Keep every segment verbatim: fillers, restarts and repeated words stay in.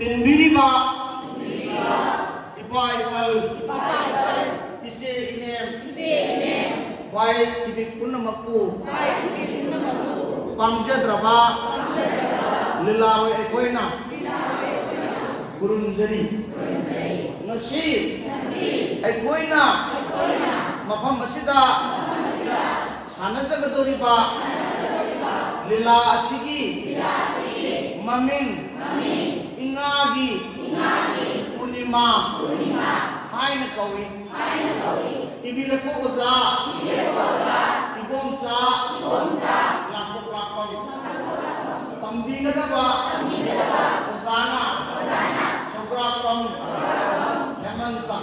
ꯇꯤꯟꯕꯤꯔꯤꯕ ꯏꯄꯥ ꯏꯄꯜ, ꯏꯆꯦ ꯏꯅꯦꯝ, ꯈ꯭ꯋꯥꯏ ꯊꯤꯕꯤꯛ ꯄꯨꯝꯅꯃꯛꯄꯨ ꯄꯥꯝꯖꯗ꯭ꯔꯕ ꯂꯤꯂꯥꯔꯣꯏ ꯑꯩꯈꯣꯏꯅ ꯈꯨꯔꯨꯝꯖꯔꯤ꯫ ꯉꯁꯤ ꯑꯩꯈꯣꯏꯅ ꯃꯐꯝ ꯑꯁꯤꯗ ꯁꯥꯟꯅꯖꯒꯗꯧꯔꯤꯕ ꯂꯤꯂꯥ ꯑꯁꯤꯒꯤ ꯃꯃꯤꯡ ꯏꯉꯥꯒꯤ ꯄꯨꯔꯅꯤꯃꯥ ꯍꯥꯏꯅ ꯀꯧꯏ꯫ ꯏꯕꯤꯔꯛꯄ ꯑꯣꯖꯥ ꯏꯕꯣꯝꯆꯥ ꯂꯥꯡꯄꯣꯛ ꯂꯥꯛꯄꯝ꯫ ꯇꯝꯕꯤꯒꯗꯕ ꯑꯣꯖꯥꯅ ꯁꯧꯒ꯭ꯔꯥꯛꯄꯝ ꯍꯦꯃꯟꯇ꯫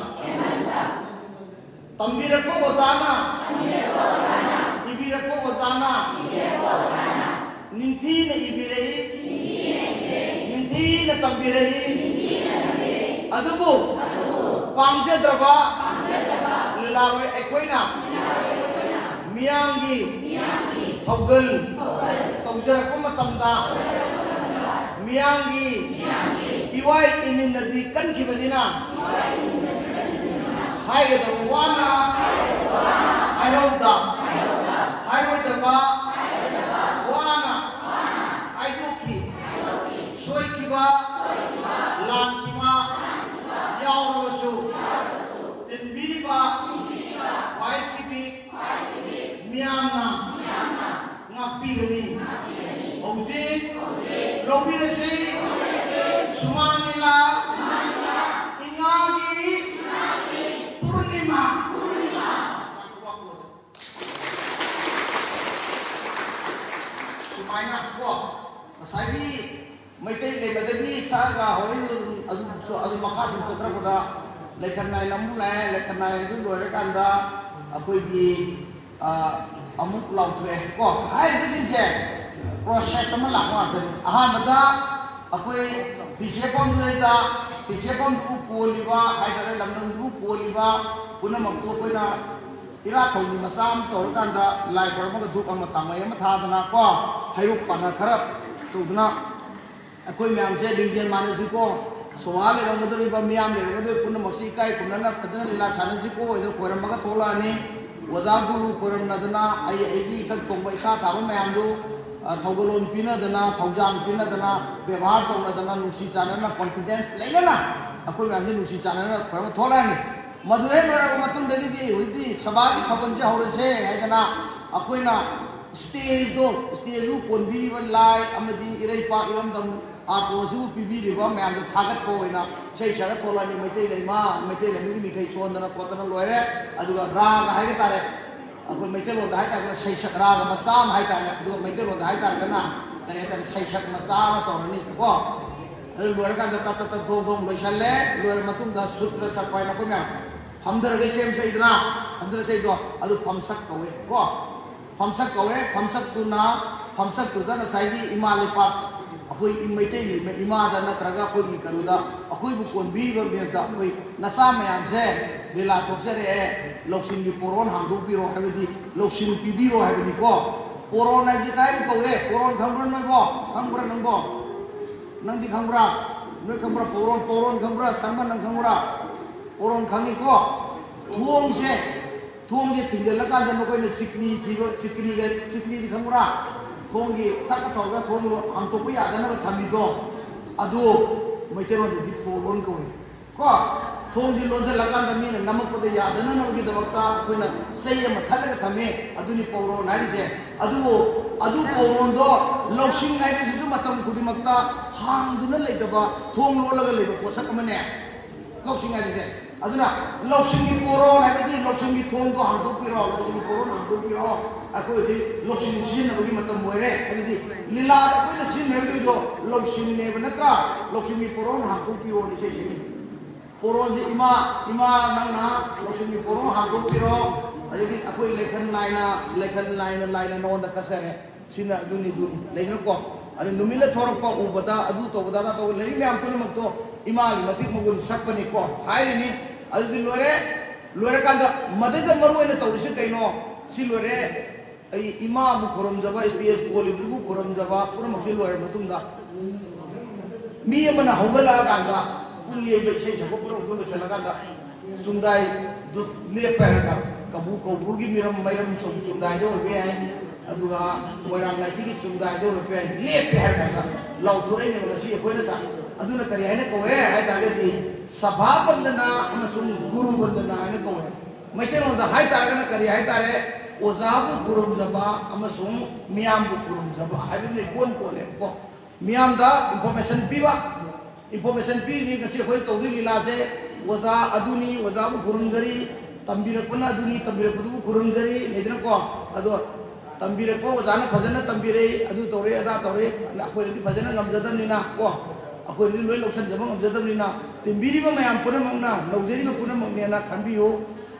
ꯇꯝꯕꯤꯔꯛꯄ ꯑꯣꯖꯥꯅ ꯏꯕꯤꯔꯛꯄ ꯑꯣꯖꯥꯅ ꯅꯤꯡꯊꯤꯅ ꯏꯕꯤꯔꯛꯏ, ꯅꯤꯡꯊꯤꯅ ꯇꯝꯕꯤꯔꯛꯏ꯫ ꯑꯗꯨꯕꯨ ꯄꯥꯝꯖꯗ꯭ꯔꯕ ꯂꯤꯂꯥꯔꯣꯏ ꯑꯩꯈꯣꯏꯅ ꯃꯤꯌꯥꯝꯒꯤ ꯊꯧꯒꯜ ꯇꯧꯖꯔꯛꯄ ꯃꯇꯝꯗ ꯃꯤꯌꯥꯝꯒꯤ ꯏꯋꯥꯏ ꯏꯃꯤꯟꯅꯗꯤ ꯀꯟꯈꯤꯕꯅꯤꯅ ꯍꯥꯏꯒꯗꯕ ꯋꯥꯅ ꯍꯥꯏꯍꯧꯗ, ꯍꯥꯏꯔꯣꯏꯗꯕ ꯋꯥꯅ ꯍꯥꯏꯗꯣꯛꯈꯤ꯫ ꯁꯣꯏꯈꯤꯕ, ꯂꯥꯟꯈꯤꯕ ꯌꯥꯎꯔꯕꯁꯨ, ꯇꯤꯟꯕꯤꯔꯤꯕ ꯈ꯭ꯋꯥꯏ ꯊꯤꯕꯤ ꯃꯤꯌꯥꯝꯅ ꯉꯥꯛꯄꯤꯒꯅꯤ꯫ ꯍꯧꯖꯤꯛ ꯂꯧꯕꯤꯔꯁꯤ ꯁꯨꯃꯥꯡ ꯂꯤꯂꯥ ꯏꯉꯥꯒꯤ ꯄꯨꯔꯅꯤꯃꯥ꯫ ꯁꯨꯃꯥꯏꯅ ꯀꯣ, ꯉꯁꯥꯏꯒꯤ ꯃꯩꯇꯩ ꯂꯩꯃꯗꯒꯤ ꯁꯥꯒ ꯍꯧꯔꯛꯏ, ꯑꯗꯨꯝ, ꯑꯗꯨꯝ ꯃꯈꯥ ꯁꯨꯝ ꯆꯠꯊꯔꯛꯄꯗ ꯂꯩꯈꯠ ꯅꯥꯏꯅ ꯑꯃꯨꯛ ꯂꯥꯛꯑꯦ, ꯂꯩꯈꯠ ꯅꯥꯏ ꯑꯗꯨ ꯂꯣꯏꯔꯀꯥꯟꯗ ꯑꯩꯈꯣꯏꯒꯤ, ꯑ, ꯑꯃꯨꯛ ꯂꯥꯎꯊꯣꯛꯑꯦ ꯀꯣ꯫ ꯍꯥꯏꯔꯤꯕꯁꯤꯡꯁꯦ ꯄ꯭ꯔꯣꯁꯦꯁ ꯑꯃ ꯂꯥꯛꯄ ꯉꯥꯛꯇꯅꯤ꯫ ꯑꯍꯥꯟꯕꯗ ꯑꯩꯈꯣꯏ ꯐꯤꯁꯦꯠꯐꯝꯗꯨꯗꯩꯗ ꯐꯤꯁꯦꯠꯐꯝꯗꯨꯕꯨ ꯀꯣꯜꯂꯤꯕ ꯍꯥꯏꯇꯥꯔꯦ, ꯂꯝꯗꯝꯗꯨꯕꯨ ꯀꯣꯜꯂꯤꯕ ꯄꯨꯝꯅꯃꯛꯇꯨ ꯑꯩꯈꯣꯏꯅ ꯏꯔꯥꯠ ꯊꯧꯅꯤ ꯃꯆꯥ ꯑꯃ ꯇꯧꯔꯀꯥꯟꯗ ꯂꯥꯏ ꯈꯣꯏꯔꯝꯃꯒ ꯙꯨꯞ ꯑꯃ ꯊꯥꯡꯃꯩ ꯑꯃ ꯊꯥꯗꯅ ꯀꯣ, ꯍꯩꯔꯨꯛ ꯄꯥꯟꯅ ꯈꯔ ꯇꯧꯗꯅ ꯑꯩꯈꯣꯏ ꯃꯌꯥꯝꯁꯦ ꯂꯤꯡꯖꯦꯜ ꯃꯥꯟꯅꯁꯤꯀꯣ꯫ ꯁꯣꯍꯥ ꯂꯩꯔꯝꯒꯗꯧꯔꯤꯕ, ꯃꯤꯌꯥꯝ ꯂꯩꯔꯝꯒꯗꯧꯔꯤꯕ ꯄꯨꯝꯅꯃꯛꯁꯤ ꯏꯀꯥꯏ ꯈꯨꯝꯅꯅ ꯐꯖꯅ ꯂꯤꯂꯥ ꯁꯥꯟꯅꯁꯤꯀꯣ ꯍꯥꯏꯗꯅ ꯈꯣꯏꯔꯝꯃꯒ ꯊꯣꯛꯂꯛꯑꯅꯤ꯫ ꯑꯣꯖꯥ ꯒꯨꯔꯨ ꯈꯣꯏꯔꯝꯅꯗꯅ, ꯑꯩ ꯑꯩꯒꯤ ꯏꯊꯛ ꯊꯣꯡꯕ ꯏꯁꯥ ꯊꯥꯕ ꯃꯌꯥꯝꯗꯨ, ꯑ, ꯊꯧꯒꯜꯂꯣꯟ ꯄꯤꯅꯗꯅ, ꯊꯧꯖꯥꯜ ꯄꯤꯅꯗꯅ, ꯕꯦꯕꯥꯔ ꯇꯧꯅꯗꯅ, ꯅꯨꯡꯁꯤ ꯆꯥꯟꯅꯅ, confidence ꯂꯩꯅꯅ ꯑꯩꯈꯣꯏ ꯃꯌꯥꯝꯁꯦ ꯅꯨꯡꯁꯤ ꯆꯥꯟꯅꯅ ꯈꯣꯏꯔꯝꯃ ꯊꯣꯛꯂꯛꯑꯅꯤ꯫ ꯃꯗꯨ ꯍꯦꯛ ꯂꯣꯏꯔꯕ ꯃꯇꯨꯡꯗꯒꯤꯗꯤ ꯍꯧꯖꯤꯛꯇꯤ ꯁꯚꯥꯒꯤ ꯊꯧꯒꯜꯁꯦ ꯍꯧꯔꯁꯦ ꯍꯥꯏꯗꯅ ꯑꯩꯈꯣꯏꯅ stageꯗꯣ, stageꯗꯨ ꯀꯣꯟꯕꯤꯔꯤꯕ ꯂꯥꯏ ꯑꯃꯗꯤ ꯏꯔꯩꯄꯥꯛ ꯏꯔꯝꯗꯝ ꯑꯥꯔꯇꯣ ꯑꯁꯤꯕꯨ ꯄꯤꯕꯤꯔꯤꯕ ꯃꯌꯥꯝꯗ ꯊꯥꯒꯠꯄ ꯑꯣꯏꯅ ꯏꯁꯩ ꯁꯛꯑ ꯊꯣꯛꯂꯛꯑꯅꯤ꯫ ꯃꯩꯇꯩ ꯂꯩꯃ, ꯃꯩꯇꯩ ꯂꯩꯃꯒꯤ ꯃꯤꯈꯩ ꯁꯣꯟꯗꯅ ꯈꯣꯠꯇꯅ ꯂꯣꯏꯔꯦ꯫ ꯑꯗꯨꯒ ꯔꯥꯒ ꯍꯥꯏꯕ ꯇꯥꯔꯦ, ꯑꯩꯈꯣꯏ ꯃꯩꯇꯩꯂꯣꯟꯗ ꯍꯥꯏꯇꯥꯔꯒꯅ ꯁꯩꯁꯛ, ꯔꯥꯒ ꯃꯆꯥ ꯑꯃ ꯍꯥꯏꯇꯥꯔꯦ, ꯑꯗꯨꯒ ꯃꯩꯇꯩꯂꯣꯟꯗ ꯍꯥꯏꯇꯥꯔꯒꯅ ꯀꯔꯤ ꯍꯥꯏꯇꯥꯔꯦ, ꯁꯩꯁꯛ ꯃꯆꯥ ꯑꯃ ꯇꯧꯔꯅꯤ ꯀꯣ꯫ ꯑꯗꯨ ꯂꯣꯏꯔꯀꯥꯟꯗ ꯇꯠ ꯇꯠ ꯇꯠ ꯊꯣꯡ ꯊꯣꯡ ꯂꯣꯏꯁꯜꯂꯦ꯫ ꯂꯣꯏꯔ ꯃꯇꯨꯡꯗ ꯁꯨꯇ꯭ꯔ ꯆꯠꯄ ꯍꯥꯏꯅ ꯑꯩꯈꯣꯏ ꯃꯌꯥꯝ ꯐꯝꯊꯔꯒ ꯁꯦꯝ ꯁꯛꯏꯗꯅ, ꯐꯝꯊꯔ ꯁꯛꯏꯗꯣ ꯑꯗꯨ ꯐꯝꯁꯛ ꯀꯧꯋꯦ ꯀꯣ꯫ ꯐꯝꯁꯛ ꯀꯧꯔꯦ꯫ ꯐꯝꯁꯛꯇꯨꯅ, ꯐꯝꯁꯛꯇꯨꯗ ꯉꯁꯥꯏꯒꯤ ꯏꯃꯥ ꯂꯩꯄꯥꯛ, ꯑꯩꯈꯣꯏ ꯃꯩꯇꯩ ꯏꯃꯥꯗ ꯅꯠꯇ꯭ꯔꯒ ꯑꯩꯈꯣꯏꯒꯤ ꯀꯩꯅꯣꯗ, ꯑꯩꯈꯣꯏꯕꯨ ꯀꯣꯟꯕꯤꯔꯤꯕ ꯃꯤꯌꯦꯞꯇ ꯑꯩꯈꯣꯏ ꯅꯆꯥ ꯃꯌꯥꯝꯁꯦ ꯂꯤꯂꯥ ꯊꯣꯛꯆꯔꯛꯑꯦ, ꯂꯧꯁꯤꯡꯒꯤ ꯄꯣꯔꯣꯟ ꯍꯥꯡꯗꯣꯛꯄꯤꯔꯣ ꯍꯥꯏꯕꯗꯤ ꯂꯧꯁꯤꯡ ꯄꯤꯕꯤꯔꯣ ꯍꯥꯏꯕꯅꯤꯀꯣ꯫ ꯄꯣꯔꯣꯟ ꯍꯥꯏꯕꯁꯤ ꯀꯥꯏꯗ ꯀꯧꯋꯦ? ꯄꯣꯔꯣꯟ ꯈꯪꯕ꯭ꯔꯥ ꯅꯣꯏꯕꯣ? ꯈꯪꯕ꯭ꯔꯥ ꯅꯪꯕꯣ? ꯅꯪꯗꯤ ꯈꯪꯕ꯭ꯔꯥ? ꯅꯣꯏ ꯈꯪꯕ꯭ꯔꯥ? ꯄꯣꯔꯣꯟ, ꯄꯣꯔꯣꯟ ꯈꯪꯕ꯭ꯔꯥ? ꯁꯔꯃ, ꯅꯪ ꯈꯪꯕ꯭ꯔꯥ? ꯄꯣꯔꯣꯟ ꯈꯪꯉꯤꯀꯣ? ꯊꯣꯡꯁꯦ, ꯊꯣꯡꯁꯦ ꯊꯤꯡꯖꯤꯜꯂꯀꯥꯟꯗ ꯃꯈꯣꯏꯅ ꯁꯤꯀ꯭ꯔꯤ ꯊꯤꯕ, ꯁꯤꯀ꯭ꯔꯤꯒ, ꯁꯤꯀ꯭ꯔꯤꯗꯤ ꯈꯪꯕ꯭ꯔꯥ? ꯊꯣꯡꯒꯤ ꯊꯛꯀ ꯇꯧꯔꯒ ꯊꯣꯡ ꯍꯥꯡꯇꯣꯛꯄ ꯌꯥꯗꯅꯕ ꯊꯝꯃꯤꯗꯣ, ꯑꯗꯨ ꯃꯩꯇꯩꯂꯣꯟꯗꯗꯤ ꯄꯣꯔꯣꯟ ꯀꯧꯏ꯫ ꯀꯣ, ꯊꯣꯡꯁꯤ ꯂꯣꯟꯁꯤꯜꯂꯀꯥꯟꯗ ꯃꯤꯅ ꯅꯝꯃꯛꯄꯗ ꯌꯥꯗꯅꯅꯕꯒꯤꯗꯃꯛꯇ ꯑꯩꯈꯣꯏꯅ ꯆꯩ ꯑꯃ ꯊꯠꯂꯒ ꯊꯝꯃꯦ, ꯑꯗꯨꯅꯤ ꯄꯧꯔꯣꯟ ꯍꯥꯏꯔꯤꯁꯦ꯫ ꯑꯗꯨꯕꯨ ꯑꯗꯨ ꯄꯧꯔꯣꯟꯗꯣ, ꯂꯧꯁꯤꯡ ꯍꯥꯏꯕꯁꯤꯁꯨ ꯃꯇꯝ ꯈꯨꯗꯤꯡꯃꯛꯇ ꯍꯥꯡꯗꯨꯅ ꯂꯩꯇꯕ, ꯊꯣꯡ ꯂꯣꯜꯂꯒ ꯂꯩꯕ ꯄꯣꯠꯁꯛ ꯑꯃꯅꯦ ꯂꯧꯁꯤꯡ ꯍꯥꯏꯕꯁꯦ꯫ ꯑꯗꯨꯅ ꯂꯧꯁꯤꯡꯒꯤ ꯄꯣꯔꯣꯟ ꯍꯥꯏꯕꯗꯤ ꯂꯧꯁꯤꯡꯒꯤ ꯊꯣꯡꯗꯣ ꯍꯥꯡꯗꯣꯛꯄꯤꯔꯣ, ꯂꯧꯁꯤꯡꯒꯤ ꯄꯣꯔꯣꯟ ꯍꯥꯡꯗꯣꯛꯄꯤꯔꯣ꯫ ꯑꯩꯈꯣꯏ ꯍꯧꯖꯤꯛ ꯂꯧꯁꯤꯡ ꯁꯤꯖꯤꯟꯅꯕꯒꯤ ꯃꯇꯝ ꯑꯣꯏꯔꯦ꯫ ꯍꯥꯏꯕꯗꯤ ꯂꯤꯂꯥꯗ ꯑꯩꯈꯣꯏꯅ ꯁꯤꯖꯤꯟꯅꯔꯤꯗꯣ ꯂꯧꯁꯤꯡꯅꯦꯕ ꯅꯠꯇ꯭ꯔꯥ? ꯂꯧꯁꯤꯡꯒꯤ ꯄꯣꯔꯣꯟ ꯍꯥꯡꯗꯣꯛꯄꯤꯔꯣ ꯏꯁꯩꯁꯤꯒꯤ꯫ ꯄꯣꯔꯣꯟꯁꯦ ꯏꯃꯥ, ꯏꯃꯥ ꯅꯪꯅ ꯂꯧꯁꯤꯡꯒꯤ ꯄꯣꯔꯣꯟ ꯍꯥꯡꯗꯣꯛꯄꯤꯔꯣ꯫ ꯑꯗꯒꯤ ꯑꯩꯈꯣꯏ ꯂꯩꯈꯟ ꯂꯥꯏꯅ, ꯂꯩꯈꯟ ꯂꯥꯏꯅ, ꯂꯥꯏꯅ ꯅꯉꯣꯟꯗ ꯀꯠꯆꯔꯦ꯫ ꯁꯤꯅ ꯑꯗꯨꯅꯤ, ꯑꯗꯨꯅꯤ ꯂꯩꯗꯅꯀꯣ꯫ ꯑꯗꯨ ꯅꯨꯃꯤꯠꯅ ꯊꯣꯔꯛꯄ ꯎꯕꯗ, ꯑꯗꯨ ꯇꯧꯕꯗ, ꯑꯗꯥ ꯇꯧꯕ, ꯂꯩꯔꯤꯕ ꯃꯌꯥꯝ ꯄꯨꯝꯅꯃꯛꯇꯣ ꯏꯃꯥꯒꯤ ꯃꯇꯤꯛ ꯃꯒꯨꯟ ꯁꯛꯄꯅꯤꯀꯣ ꯍꯥꯏꯔꯤꯅꯤ꯫ ꯑꯗꯨꯗꯤ ꯂꯣꯏꯔꯦ꯫ ꯂꯣꯏꯔꯀꯥꯟꯗ ꯃꯗꯩꯗ ꯃꯔꯨ ꯑꯣꯏꯅ ꯇꯧꯔꯤꯁꯦ ꯀꯩꯅꯣ? ꯁꯤ ꯂꯣꯏꯔꯦ꯫ ꯑꯩ ꯏꯃꯥꯕꯨ ꯈꯨꯔꯨꯝꯖꯕ, stage ꯀꯣꯜꯂꯤꯕꯗꯨꯕꯨ ꯈꯨꯔꯨꯝꯖꯕ ꯄꯨꯝꯅꯃꯛꯁꯤ ꯂꯣꯏꯔ ꯃꯇꯨꯡꯗ ꯃꯤ ꯑꯃꯅ ꯍꯧꯒꯠꯂꯛꯑꯀꯥꯟꯗ ꯄꯨꯡ ꯌꯩꯕ, ꯏꯁꯩ ꯁꯛꯄ ꯄꯨꯝꯅꯃꯛꯇꯨ ꯂꯣꯏꯁꯤꯜꯂꯀꯥꯟꯗ ꯆꯨꯡꯗꯥꯏꯗꯨ ꯂꯦꯞꯄꯦ ꯍꯥꯏꯔꯒ, ꯀꯕꯨ ꯀꯧꯕ꯭ꯔꯨꯒꯤ ꯃꯤꯔꯝ, ꯃꯩꯔꯝ ꯆꯨꯡ-, ꯆꯨꯡꯗꯥꯏꯗ ꯑꯣꯏꯕ ꯌꯥꯏ, ꯑꯗꯨꯒ ꯃꯣꯏꯔꯥꯡ ꯂꯥꯏꯊꯤꯒꯤ ꯆꯨꯡꯗꯥꯏꯗ ꯑꯣꯏꯕ ꯌꯥꯏ, ꯂꯦꯞꯄꯦ ꯍꯥꯏꯔꯀꯥꯟꯗ ꯂꯥꯎꯊꯣꯔꯛꯏꯅꯦꯕ ꯉꯁꯤ ꯑꯩꯈꯣꯏꯅ ꯁꯥ-, ꯑꯗꯨꯅ ꯀꯔꯤ ꯍꯥꯏꯅ ꯀꯧꯋꯦ ꯍꯥꯏ ꯇꯥꯔꯒꯗꯤ, ꯁꯚꯥ ꯕꯟꯗꯅꯥ ꯑꯃꯁꯨꯡ ꯒꯨꯔꯨ ꯕꯟꯗꯅꯥ ꯍꯥꯏꯅ ꯀꯧꯋꯦ꯫ ꯃꯩꯇꯩꯂꯣꯟꯗ ꯍꯥꯏ ꯇꯥꯔꯒꯅ ꯀꯔꯤ ꯍꯥꯏ ꯇꯥꯔꯦ? ꯑꯣꯖꯥꯕꯨ ꯈꯨꯔꯨꯝꯖꯕ ꯑꯃꯁꯨꯡ ꯃꯤꯌꯥꯝꯕꯨ ꯈꯨꯔꯨꯝꯖꯕ ꯍꯥꯏꯕꯗꯨꯅ ꯏꯀꯣꯟ ꯀꯣꯜꯂꯦꯕꯀꯣ꯫ ꯃꯤꯌꯥꯝꯗ information ꯄꯤꯕ, information ꯄꯤꯔꯤꯅꯤ꯫ ꯉꯁꯤ ꯑꯩꯈꯣꯏ ꯇꯧꯗꯣꯏ ꯂꯤꯂꯥꯁꯦ ꯑꯣꯖꯥ ꯑꯗꯨꯅꯤ, ꯑꯣꯖꯥꯕꯨ ꯈꯨꯔꯨꯝꯖꯔꯤ, ꯇꯝꯕꯤꯔꯛꯄꯅ ꯑꯗꯨꯅꯤ, ꯇꯝꯕꯤꯔꯛꯄꯗꯨꯕꯨ ꯈꯨꯔꯨꯝꯖꯔꯤ, ꯂꯩꯗꯅꯀꯣ꯫ ꯑꯗꯣ ꯇꯝꯕꯤꯔꯛꯄ ꯑꯣꯖꯥꯅ ꯐꯖꯅ ꯇꯝꯕꯤꯔꯛꯏ, ꯑꯗꯨ ꯇꯧꯔꯦ, ꯑꯗꯥ ꯇꯧꯔꯦ, ꯑꯩꯈꯣꯏꯅꯗꯤ ꯐꯖꯅ ꯉꯝꯖꯗꯕꯅꯤꯅ ꯀꯣ, ꯑꯩꯈꯣꯏꯅꯗꯤ ꯂꯣꯏ ꯂꯧꯁꯤꯟꯖꯕ ꯉꯝꯖꯗꯕꯅꯤꯅ, ꯇꯤꯟꯕꯤꯔꯤꯕ ꯃꯌꯥꯝ ꯄꯨꯝꯅꯃꯛꯅ ꯂꯧꯖꯔꯤꯕ ꯄꯨꯝꯅꯃꯛꯅꯦꯅ ꯈꯟꯕꯤꯌꯨ꯫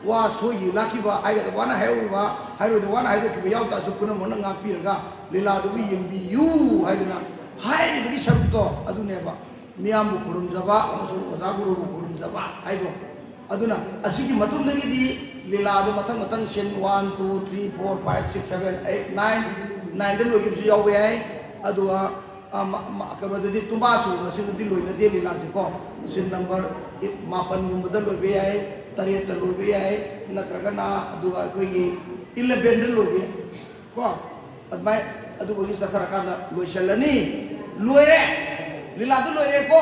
ꯋꯥ ꯁꯣꯏꯈꯤꯕ ꯂꯥꯛꯈꯤꯕ, ꯍꯥꯏꯒꯗꯕ ꯋꯥꯅ ꯍꯥꯏꯍꯧꯔꯤꯕ, ꯍꯥꯏꯔꯣꯏꯗꯕ ꯋꯥꯅ ꯍꯥꯏꯗꯣꯛꯈꯤꯕ ꯌꯥꯎ ꯇꯥꯔꯁꯨ ꯄꯨꯝꯅꯃꯛꯅ ꯉꯥꯛꯄꯤꯔꯒ ꯂꯤꯂꯥꯗꯨꯕꯨ ꯌꯦꯡꯕꯤꯌꯨ ꯍꯥꯏꯗꯨꯅ ꯍꯥꯏꯔꯤꯕꯒꯤ ꯁꯔꯨꯛꯇꯣ ꯑꯗꯨꯅꯦꯕ꯫ ꯃꯤꯌꯥꯝꯕꯨ ꯈꯨꯔꯨꯝꯖꯕ ꯑꯃꯁꯨꯡ ꯑꯣꯖꯥ ꯒꯨꯔꯨꯕꯨ ꯈꯨꯔꯨꯝꯖꯕ ꯍꯥꯏꯗꯣ꯫ ꯑꯗꯨꯅ ꯑꯁꯤꯒꯤ ꯃꯇꯨꯡꯗꯒꯤꯗꯤ ꯂꯤꯂꯥꯗꯣ ꯃꯊꯪ ꯃꯊꯪ ꯁꯤꯟ, one, two, three, four, five, six, seven, eight, nine, nineꯗ ꯂꯣꯏꯈꯤꯕꯁꯨ ꯌꯥꯎꯕ ꯌꯥꯏ꯫ ꯑꯗꯨꯒ, ꯑ, ꯃ-, ꯃ-, ꯀꯩꯅꯣꯗꯗꯤ ꯇꯨꯝꯕꯥ ꯆꯨꯕ ꯃꯁꯤꯡꯗꯗꯤ ꯂꯣꯏꯅꯗꯦ ꯂꯤꯂꯥꯁꯦꯀꯣ꯫ ꯁꯤꯟ ꯅꯝꯕꯔ ꯃꯥꯄꯟꯒꯨꯝꯕꯗ ꯂꯣꯏꯕ ꯌꯥꯏ, ꯇꯔꯦꯠꯇ ꯂꯣꯏꯕ ꯌꯥꯏ, ꯅꯠꯇ꯭ꯔꯒꯅ ꯑꯗꯨꯒ ꯑꯩꯈꯣꯏꯒꯤ elevenꯗ ꯂꯣꯏꯕ ꯌꯥꯏ꯫ ꯀꯣ? ꯑꯗꯨꯃꯥꯏ-, ꯑꯗꯨꯕꯨꯗꯤ ꯆꯠꯊꯔꯀꯥꯟꯗ ꯂꯣꯏꯁꯤꯜꯂꯅꯤ꯫ ꯂꯣꯏꯔꯦ꯫ ꯂꯤꯂꯥꯗꯨ ꯂꯣꯏꯔꯦꯀꯣ?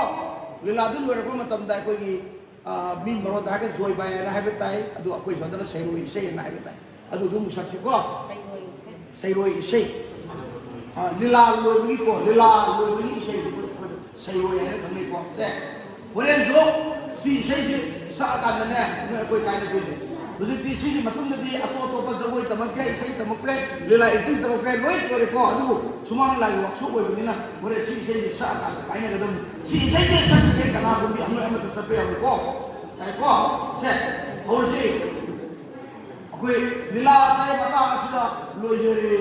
ꯂꯤꯂꯥꯗꯨ ꯂꯣꯏꯔꯛꯄ ꯃꯇꯝꯗ ꯑꯩꯈꯣꯏꯒꯤ, ꯑ, ꯃꯤ ꯃꯔꯣꯟꯗ ꯍꯥꯏꯔꯒ ꯖꯣꯏꯕꯥꯏ ꯍꯥꯏꯅ ꯍꯥꯏꯕ ꯇꯥꯏ, ꯑꯗꯨ ꯑꯩꯈꯣꯏ ꯁꯣꯝꯗꯅ ꯁꯩꯔꯣꯏ ꯏꯁꯩ ꯍꯥꯏꯅ ꯍꯥꯏꯕ ꯇꯥꯏ꯫ ꯑꯗꯨ ꯑꯗꯨꯝ ꯁꯛꯁꯤꯀꯣ? ꯁꯩꯔꯣꯏ ꯏꯁꯩ꯫ ꯑ, ꯂꯤꯂꯥ ꯂꯣꯏꯕꯒꯤꯀꯣ, ꯂꯤꯂꯥ ꯂꯣꯏꯕꯒꯤ ꯏꯁꯩ꯫ ꯁꯩꯔꯣꯏ ꯍꯥꯏꯅ ꯈꯪꯅꯩꯀꯣ꯫ ꯁꯦ, ꯍꯣꯔꯦꯟꯁꯨ ꯁꯤ ꯏꯁꯩꯁꯤ ꯁꯛꯑꯀꯥꯟꯗꯅꯦ, ꯅꯣꯏ ꯑꯩꯈꯣꯏ ꯀꯥꯏꯅꯗꯣꯏꯁꯦ꯫ ꯍꯧꯖꯤꯛꯇꯤ ꯁꯤꯒꯤ ꯃꯇꯨꯡꯗꯗꯤ ꯑꯇꯣꯞ ꯑꯇꯣꯞꯄ ꯖꯒꯣꯏ ꯇꯝꯃꯛꯄ ꯌꯥꯏ, ꯏꯁꯩ ꯇꯝꯃꯛꯄ ꯌꯥꯏ, ꯂꯤꯂꯥ acting ꯇꯝꯃꯛꯄ ꯌꯥꯏ, ꯂꯣꯏ ꯂꯣꯏꯔꯦꯀꯣ꯫ ꯑꯗꯨꯕꯨ ꯁꯨꯃꯥꯡ ꯂꯤꯂꯥꯒꯤ workshop ꯑꯣꯏꯕꯅꯤꯅ ꯍꯣꯔꯦꯟ ꯁꯤ ꯏꯁꯩꯁꯤ ꯁꯛꯑꯀꯥꯟꯗ ꯀꯥꯏꯅꯒꯗꯕꯅꯤ꯫ ꯁꯤ ꯏꯁꯩꯁꯦ ꯁꯛꯇ꯭ꯔꯤꯉꯩ ꯀꯅꯥꯒꯨꯝꯕꯤ ꯑꯃ ꯑꯃꯠꯇ ꯆꯠꯄ ꯌꯥꯔꯣꯏꯀꯣ꯫ ꯌꯥꯔꯦꯀꯣ? ꯁꯦ, ꯍꯧꯔꯁꯤ꯫ ꯑꯩꯈꯣꯏ ꯂꯤꯂꯥꯁꯦ ꯃꯇꯥꯡ ꯑꯁꯤꯗ ꯂꯣꯏꯖꯔꯦ꯫